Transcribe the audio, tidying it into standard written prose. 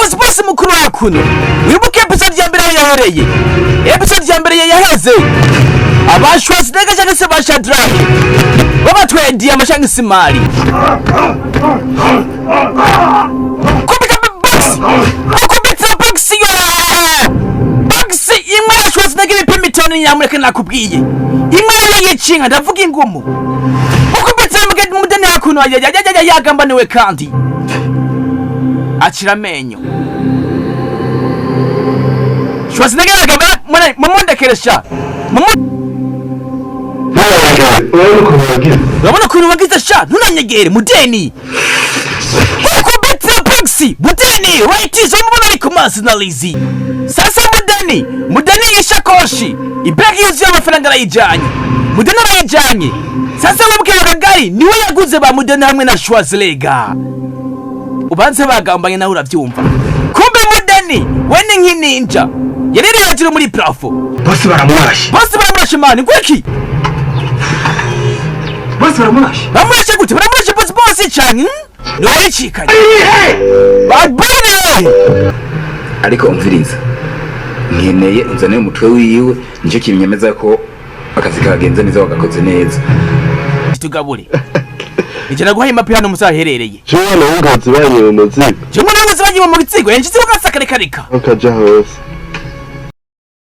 Boss, boss mukuru wakuno. Wibuke episode ya mbere aho yahereye. Episode ya mbere yaheze aba Schwarzenegger cyangwa se ba Shadrach babatwaye diyama cyangwa se imari. Kubita box, ukubita box yo, box imwe ya Schwarzenegger ibipima itoni. Nyamureka nakubwiye, imwe yo yicinga, ndavuga ingumu. Ukubita mudeni hakuno yagambaniwe kandi acira amenyo. Schwarzenegger yagamba mumundekere sha. Urabona ukuntu wagize? Urabona ukuntu wagize sha, ntunanyegere mudeni. Ukubita box mudeni right zo mubona ari ku mazi na lizi. Sasa mudeni, mudeni yishakoshi ibegi yuzuye amafaranga arayijanye, mudeni arayijanye. Sasa wabwiye akagari niwe yaguze ba mudeni hamwe na Schwarzenegger, ubanze bagambanye nawe urabyumva. Kumbe mudeni we ni nk'ininja yariri hejuru muri plafond. Bose baramurashe. Bose baramurashe mani, ngwiki? Bose baramurashe. Bamurashe gute? Baramurashe bose bose cyane, Niwayicikanye babone. Ariko umviriza, nkeneye unzanire umutwe wiwe, nicyo kinyemeza ko akazi kagenze neza, wagakoze neza. Tugabure ije naguhaye imapi hano musaha aherereye. Jewe w'ingozi banyiwe umuzigo. Jewe n'abazi bagiye mu bitsigo yanshyizeho gasaka, reka reka. Ukaja hose.